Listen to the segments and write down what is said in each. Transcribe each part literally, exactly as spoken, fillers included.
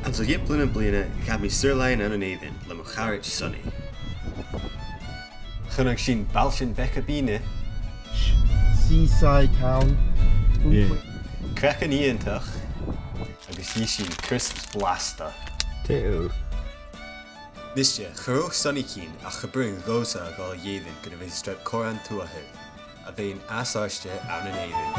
Anns a' gheamhradh bliadhna, chaidh mi saor-làithean ann an Èirinn le mo charaid Sonny. Chunnaic sinn bailtean beaga bìdh. Seaside town. Yeah. Craiceann iongantach agus dh'ith sinn crisps blasta. Too. Nise, cha robh Sonny cinnteach ach cha b' urrainn dhomhsa a dhol a dh'Èirinn gun a bhith a' streap còmhradh an t-uair sin, a bhith nas àirde ann an Èirinn.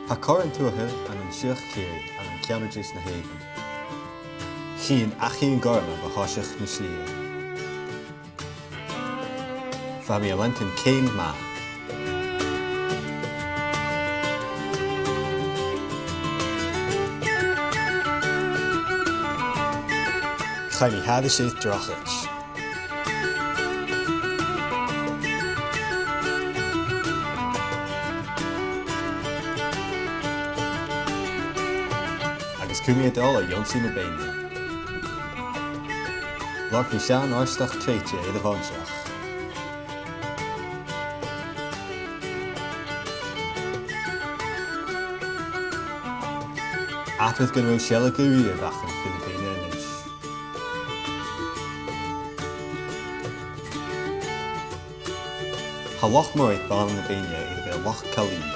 Tha còmhradh an t-uair sin ann an Siorrachd Chiarraí, ann an ceann a deas na h-Èireann. Chì sinn Achadh an Gorma bho thoiseach na slighe. Bha mi a' leantainn ceum math. Chaidh mi thairis air drochaid. Agus chuir mi a' dol a dh'ionnsaigh na beinne. Lorg mi seann òrdach treidhte air a' mhòintich. Abair gun robh sealladh gu ruadh agam chun na beinne a-nis. Tha Loch Moireach air ball na beinne air a bheil Loch Callaidh.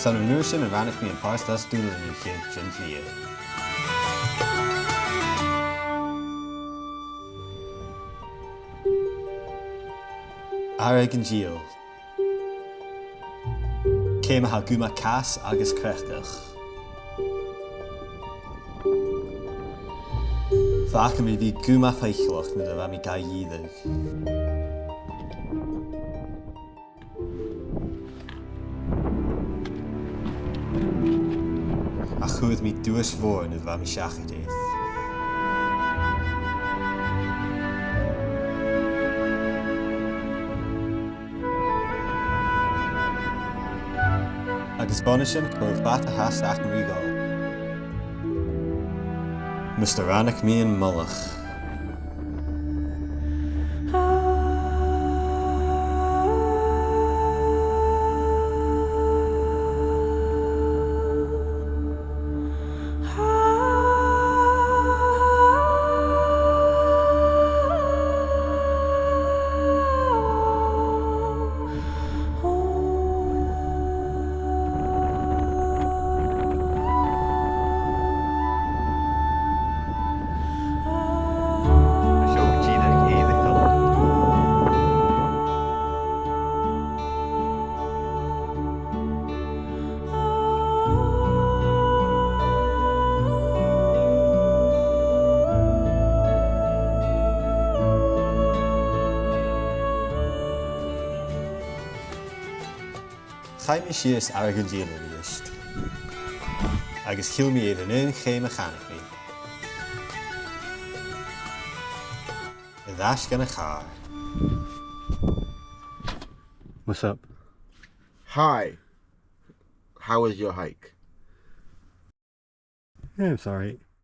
San an uair sin a ràinig mi am pàirt as dùbhlanaiche den t-slighe. Àradh an Dìle. Ceum a tha gu math cas agus creagach. Bha agam ri bhith gu math faiceallach nuair a bha mi ga dhìreadh. Ach chuir mi duais mhòr nuair a bha mi seachad air. Agus bhon a sin, cha robh fada fhathast agam ri dhol. Mus do ràinig mi am mullach. Chaidh mi sìos Àradh an Dìle a-rithist. Agus thill mi air an aon cheum a cheannaich mi. Air ais gun a' chàr. What's up? Hi. How was your hike? Yeah, it's all right.